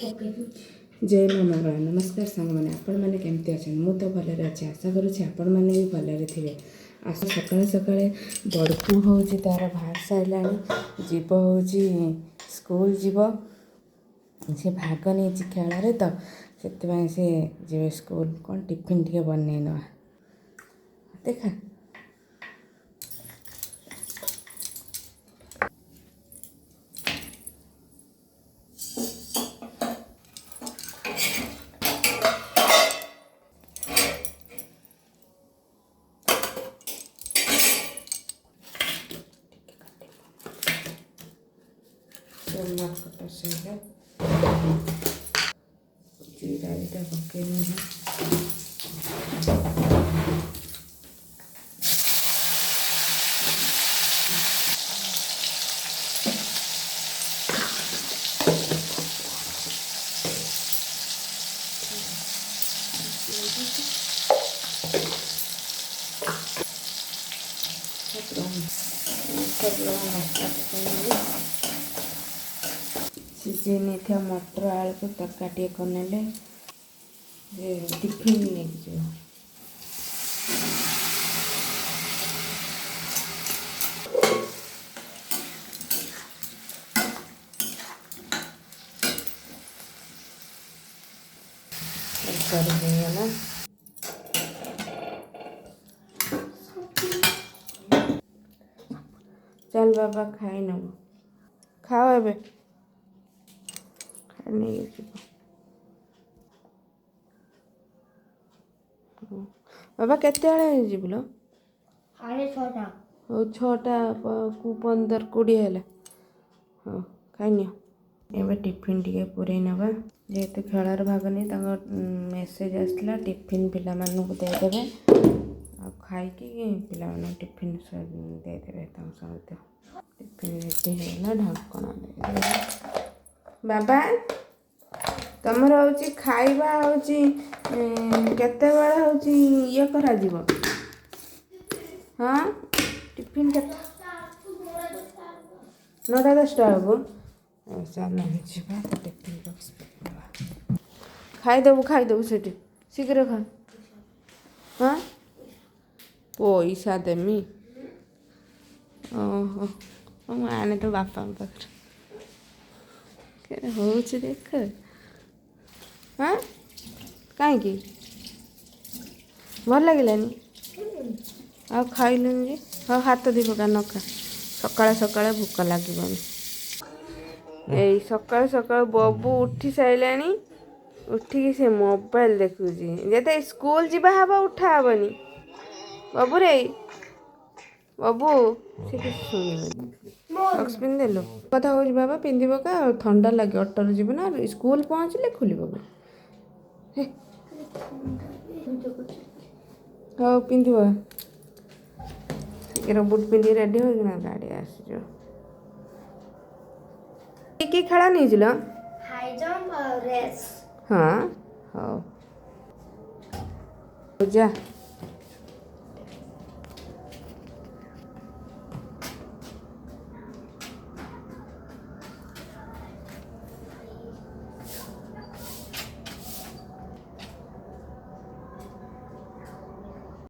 ଜୟ ମା ମଙ୍ଗଳା। ନମସ୍କାର ସାଙ୍ଗମାନେ, ଆପଣମାନେ କେମିତି ଅଛନ୍ତି? ମୁଁ ତ ଭଲରେ ଅଛି, ଆଶା କରୁଛି ଆପଣମାନେ ବି ଭଲରେ ଥିବେ। ଆସ ସକାଳେ ସକାଳେ ବଡ଼ପୁ ହେଉଛି ତାର ବାହାରି ସାରିଲାଣି, ଯିବ ହେଉଛି ସ୍କୁଲ ଯିବ। ସେ ଭାଗ ନେଇଛି ଖେଳରେ, ତ ସେଥିପାଇଁ ସେ ଯିବେ ସ୍କୁଲ। କ'ଣ ଟିଫିନ୍ ଟିକେ ବନେଇ ନେବା ଦେଖା। ଟମାଟୋ ସେଇଟା ଜିରା ଦିଟା ପକେଇ ନେବା। ସବୁ ମସଲା ପକେଇ ନେବି। ସିଝେଇ ନେଇଥିବା ମଟର ଆଳୁକୁ ତରକାରୀ ଟିକେ କରିନେଲେ ଟିଫିନ୍ ନେଇକି ଯିବ। ତରକାରୀ ହେଇଗଲା। ଚାଲ ବାବା, ଖାଇ ନେବୁ। ଖାଅ ଏବେ, ଖାଇ ନେଇକି ଯିବ। ବାବା, କେତେବେଳେ ଯିବୁ ଲୋ? 6:30। ହଉ, 6ଟା କୁ 15 20 ହେଲା। ହଉ, ଖାଇନିଅ। ଏବେ ଟିଫିନ୍ ଟିକେ ପୁରେଇ ନେବା। ଯେହେତୁ ଖେଳରେ ଭାଗ ନେଇ ତାଙ୍କ ମେସେଜ୍ ଆସିଥିଲା, ଟିଫିନ୍ ପିଲାମାନଙ୍କୁ ଦେଇଦେବେ ଆଉ ଖାଇକି ପିଲାମାନଙ୍କୁ ଟିଫିନ୍ ଦେଇଦେବେ ତାଙ୍କ ସହିତ। ଟିଫିନ୍ ରେଡ଼ି ହେଇଗଲା, ଢାଙ୍କଣା ଦେଇଦେବେ। ବାବା, ତମର ହେଉଛି ଖାଇବା ହେଉଛି କେତେବେଳେ ହେଉଛି ଇଏ କରାଯିବ? ହଁ, ଟିଫିନ୍ କେତେ? 9ଟା 10ଟା ବେଳକୁ। ଚାଲ ଯିବା, ଟିଫିନ୍ ବକ୍ସ ଖାଇଦେବୁ। ଖାଇଦେବୁ ସେଠି, ଶୀଘ୍ର ଖା। ହଁ, ପଇସା ଦେମି। ଓହୋ, ମୁଁ ଆଣେ ତ ବାପାଙ୍କ ପାଖରେ ହେଉଛି ଦେଖ। ହଁ, କାହିଁକି ଭଲ ଲାଗିଲାନି ଆଉ ଖାଇଲୁନି ଯେ? ହଉ, ହାତ ଧୋଇ ପକା, ନ ଖା। ସକାଳେ ସକାଳେ ଭୋକ ଲାଗିବନି। ଏଇ ସକାଳୁ ସକାଳୁ ବବୁ ଉଠି ସାରିଲାଣି। ଉଠିକି ସେ ମୋବାଇଲ ଦେଖୁଛି। ଯେତେ ସ୍କୁଲ ଯିବା ହବ, ଉଠା ହବନି। ବାବୁ ରେ ବାବୁ, ସେ କିଛି ଶୁଣିବନି। ସକ୍ସ ପିନ୍ଧିଦେଲୁ? କଥା କହୁଛି ବାବା, ପିନ୍ଧି ପକା ଆଉ, ଥଣ୍ଡା ଲାଗେ। ଅଟୋରେ ଯିବୁ ନା, ସ୍କୁଲ ପହଞ୍ଚିଲେ ଖୋଲିବ। ହଉ, ପିନ୍ଧିବ। ଶୀଘ୍ର ବୁଟ୍ ପିନ୍ଧିକି ରେଡ଼ି ହଉ ନା, ଗାଡ଼ି ଆସିଯିବ। କି କି ଖେଳ ନେଇଥିଲ? ହାଇ ଜମ୍ପ ଆଉ ରେସ୍। ହଁ, ହଉ ଯା।